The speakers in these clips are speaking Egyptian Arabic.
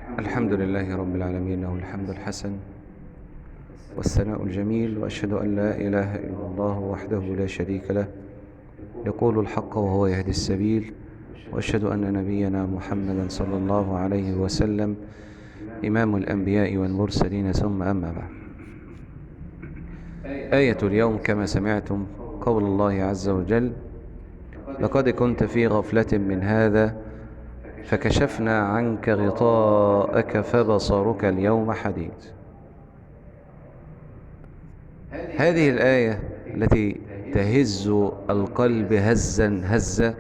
الحمد لله رب العالمين، له الحمد الحسن والثناء الجميل، وأشهد أن لا إله إلا الله وحده لا شريك له يقول الحق وهو يهدي السبيل، وأشهد أن نبينا محمدا صلى الله عليه وسلم إمام الأنبياء والمرسلين، ثم أما بعد. آية اليوم كما سمعتم قول الله عز وجل: لقد كنت في غفلة من هذا فكشفنا عنك غطاءك فبصرك اليوم حديد. هذه الآية التي تهز القلب هزا هزا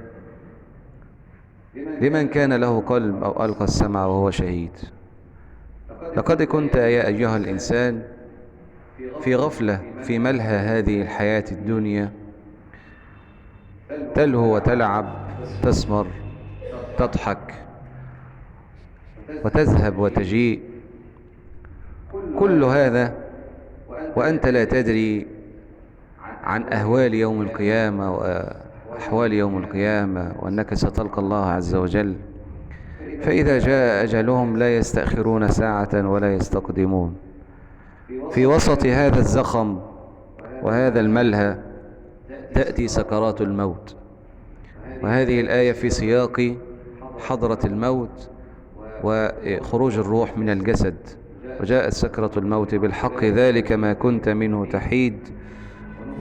لمن كان له قلب أو ألقى السمع وهو شهيد. لقد كنت يا أيها الإنسان في غفلة، في ملهى هذه الحياة الدنيا، تلهو وتلعب، تسمر، تضحك، وتذهب وتجيء، كل هذا وأنت لا تدري عن أهوال يوم القيامة وأحوال يوم القيامة، وأنك ستلقى الله عز وجل. فإذا جاء أجلهم لا يستأخرون ساعة ولا يستقدمون. في وسط هذا الزخم وهذا الملهى تأتي سكرات الموت، وهذه الآية في سياق حضرة الموت وخروج الروح من الجسد. وجاءت سكرة الموت بالحق ذلك ما كنت منه تحيد،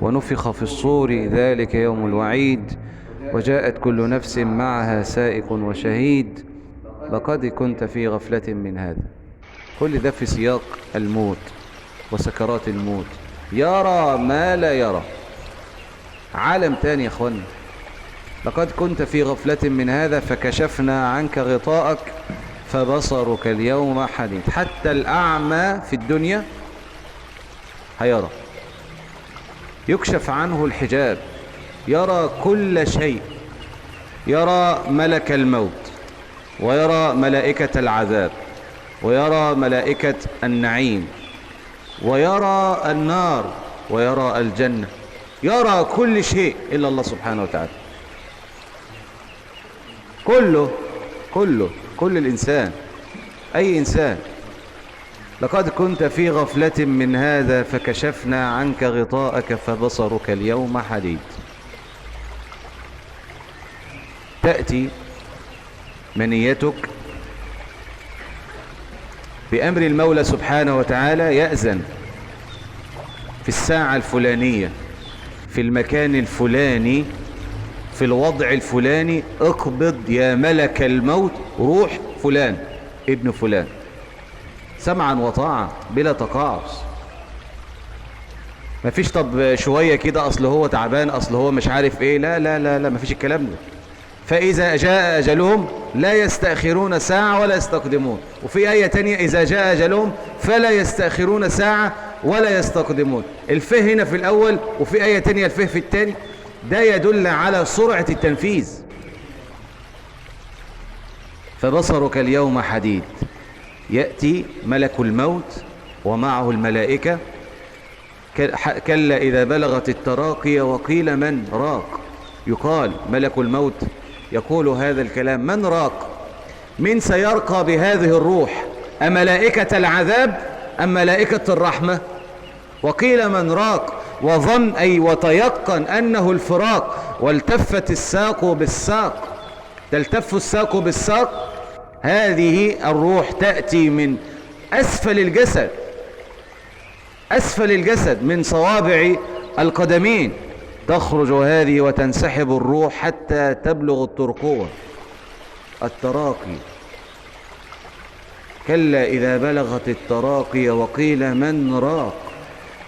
ونفخ في الصور ذلك يوم الوعيد، وجاءت كل نفس معها سائق وشهيد، لقد كنت في غفلة من هذا. كل ده في سياق الموت وسكرات الموت. يرى ما لا يرى، عالم تاني يا اخوانا. لقد كنت في غفلة من هذا فكشفنا عنك غطاءك فبصرك اليوم حديد. حتى الأعمى في الدنيا هيرى، يكشف عنه الحجاب، يرى كل شيء، يرى ملك الموت، ويرى ملائكة العذاب، ويرى ملائكة النعيم، ويرى النار، ويرى الجنة، يرى كل شيء إلا الله سبحانه وتعالى. كله كله كل الإنسان، أي إنسان. لقد كنت في غفلة من هذا فكشفنا عنك غطاءك فبصرك اليوم حديد. تأتي منيتك بأمر المولى سبحانه وتعالى، يأذن في الساعة الفلانية، في المكان الفلاني، في الوضع الفلاني، اقبض يا ملك الموت روح فلان ابن فلان، سمعا وطاعة بلا تقاعس. مفيش طب شوية كده اصل هو تعبان، اصل هو مش عارف ايه، لا لا لا لا، مفيش الكلام ده. فإذا جاء أجلهم لا يستأخرون ساعة ولا يستقدمون. وفي آية تانية: إذا جاء أجلهم فلا يستأخرون ساعة ولا يستقدمون. الفه هنا في الأول، وفي آية تانية الفه في التاني. ده يدل على سرعة التنفيذ. فبصرك اليوم حديد. يأتي ملك الموت ومعه الملائكة. كلا إذا بلغت التراقي وقيل من راق. يقال ملك الموت يقول هذا الكلام: من راق؟ من سيرقى بهذه الروح؟ أملائكة العذاب أم ملائكة الرحمة؟ وقيل من راق، وظن أي وتيقن أنه الفراق، والتفت الساق بالساق، تلتف الساق بالساق. هذه الروح تأتي من أسفل الجسد، أسفل الجسد، من صوابع القدمين تخرج هذه وتنسحب الروح حتى تبلغ الترقوة، التراقي. كلا إذا بلغت التراقي وقيل من راق.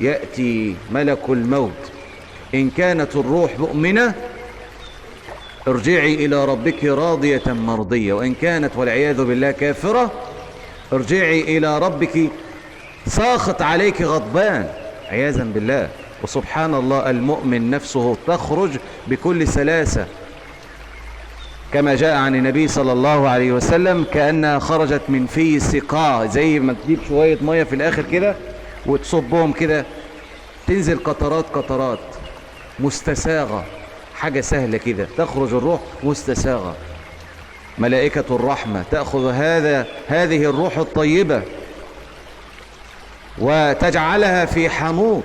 يأتي ملك الموت. إن كانت الروح مؤمنة ارجعي إلى ربك راضية مرضية، وإن كانت والعياذ بالله كافرة ارجعي إلى ربك ساخط عليك غضبان، عياذا بالله. وسبحان الله، المؤمن نفسه تخرج بكل سلاسة، كما جاء عن النبي صلى الله عليه وسلم كأنها خرجت من في سقاء، زي ما تجيب شوية مية في الآخر كده وتصبهم كده، تنزل قطرات قطرات مستساغة، حاجة سهلة كده، تخرج الروح مستساغة. ملائكة الرحمة تأخذ هذه الروح الطيبة وتجعلها في حنوط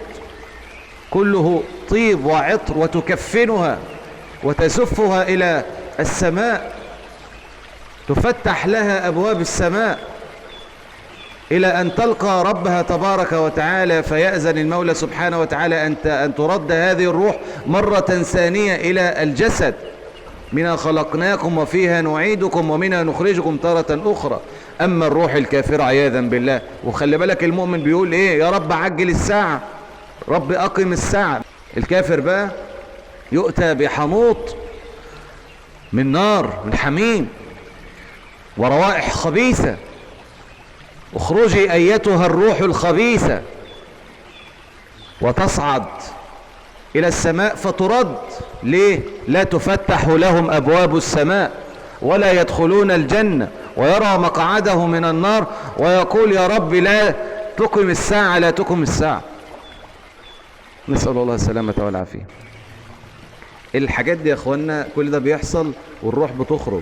كله طيب وعطر، وتكفنها وتزفها إلى السماء، تفتح لها أبواب السماء إلى أن تلقى ربها تبارك وتعالى، فيأذن المولى سبحانه وتعالى أن ترد هذه الروح مرة ثانية إلى الجسد. منها خلقناكم وفيها نعيدكم ومنها نخرجكم تارة أخرى. أما الروح الكافرة عياذا بالله، وخلي بالك المؤمن بيقول إيه؟ يا رب عجل الساعة، رب أقم الساعة. الكافر بقى يؤتى بحنوط من نار، من حميم، وروائح خبيثة. اخرجي أيتها الروح الخبيثة، وتصعد إلى السماء فترد. ليه؟ لا تفتح لهم أبواب السماء ولا يدخلون الجنة، ويرى مقعده من النار ويقول يا رب لا تقم الساعة، لا تقم الساعة. نسأل الله السلامة والعافية. الحاجات دي يا اخوانا كل ده بيحصل والروح بتخرج.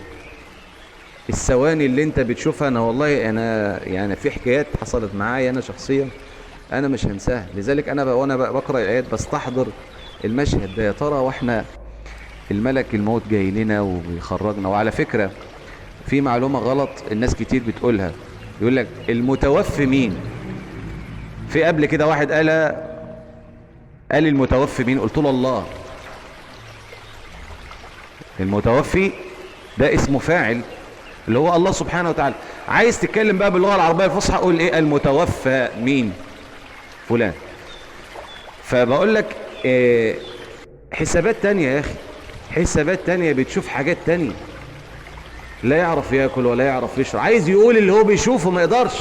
الثواني اللي انت بتشوفها، انا والله انا يعني في حكايات حصلت معايا انا شخصيا انا مش هنساها. لذلك انا وانا بقرا الايات بستحضر المشهد ده، يا ترى واحنا الملك الموت جاي لنا وبيخرجنا. وعلى فكرة في معلومة غلط الناس كتير بتقولها، يقول لك المتوفي مين؟ في قبل كده واحد قال المتوفي مين؟ قلت له الله. المتوفي ده اسمه فاعل اللي هو الله سبحانه وتعالى. عايز تتكلم بقى باللغة العربية الفصحى قول ايه؟ المتوفى مين؟ فلان. فبقول لك إيه، حسابات تانية يا اخي، حسابات تانية، بتشوف حاجات تانية. لا يعرف ياكل ولا يعرف يشرب، عايز يقول اللي هو بيشوفه ما يقدرش.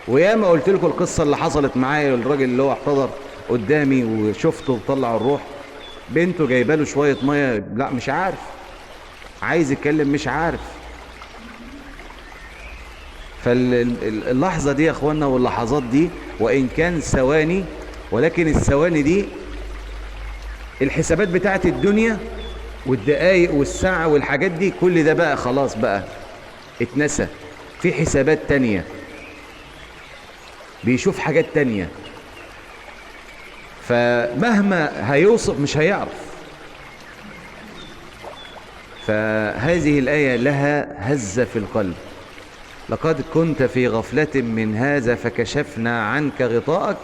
وياما قلت لكم القصة اللي حصلت معايا، الراجل اللي هو احتضر قدامي وشفته وطلع الروح، بنته جايبه له شوية مية، لا مش عارف، عايز يتكلم مش عارف. فاللحظة دي يا اخوانا واللحظات دي وإن كان ثواني، ولكن الثواني دي الحسابات بتاعت الدنيا والدقايق والساعة والحاجات دي كل ده بقى خلاص بقى اتنسى. في حسابات تانية، بيشوف حاجات تانية، فمهما هيوصف مش هيعرف. فهذه الآية لها هزة في القلب. لقد كنت في غفلة من هذا فكشفنا عنك غطاءك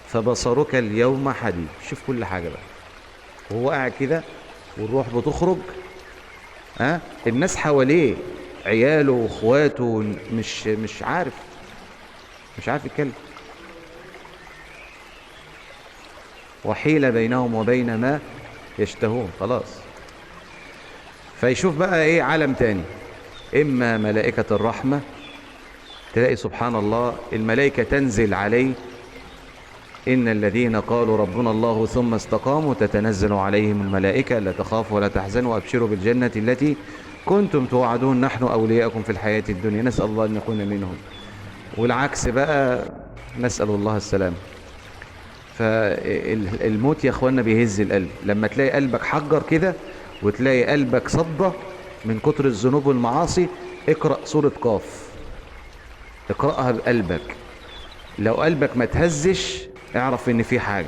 فبصرك اليوم حديد. شوف كل حاجة بقى وهو قاعد كده والروح بتخرج، ها الناس حواليه عياله واخواته مش عارف، مش عارف يتكلم. وحيل بينهم وبين ما يشتهون، خلاص. فيشوف بقى ايه؟ عالم تاني. اما ملائكة الرحمة تلاقي سبحان الله الملائكة تنزل عليه، إن الذين قالوا ربنا الله ثم استقاموا تتنزل عليهم الملائكة لا تخافوا ولا تحزنوا وأبشروا بالجنة التي كنتم توعدون نحن أولياءكم في الحياة الدنيا. نسأل الله أن نكون منهم. والعكس بقى نسأل الله السلامة. فالموت يا أخوانا بيهز القلب. لما تلاقي قلبك حجر كده وتلاقي قلبك صدى من كتر الذنوب والمعاصي، اقرأ سورة قاف، اقرأها بقلبك. لو قلبك ما تهزش اعرف ان في حاجة،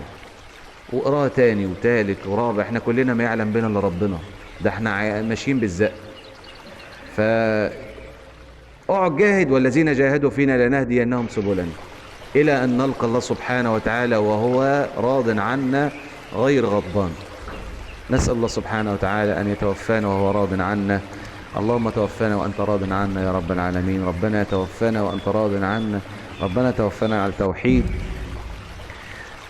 واقراها تاني وتالت ورابع. احنا كلنا ما يعلم بنا الا ربنا، ده احنا ماشيين بالزق. فاقعد جاهد، والذين جاهدوا فينا لنهدينهم سبلنا، الى ان نلقى الله سبحانه وتعالى وهو راض عنا غير غضبان. نسأل الله سبحانه وتعالى أن يتوفانا وهو راض عنا. اللهم توفانا وأنت راض عنا يا رب العالمين. ربنا توفانا وأنت راض عنا. ربنا توفانا على التوحيد،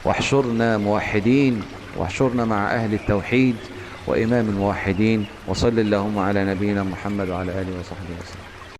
واحشرنا موحدين، واحشرنا مع أهل التوحيد وإمام الموحدين. وصل اللهم على نبينا محمد وعلى آله وصحبه وسلم.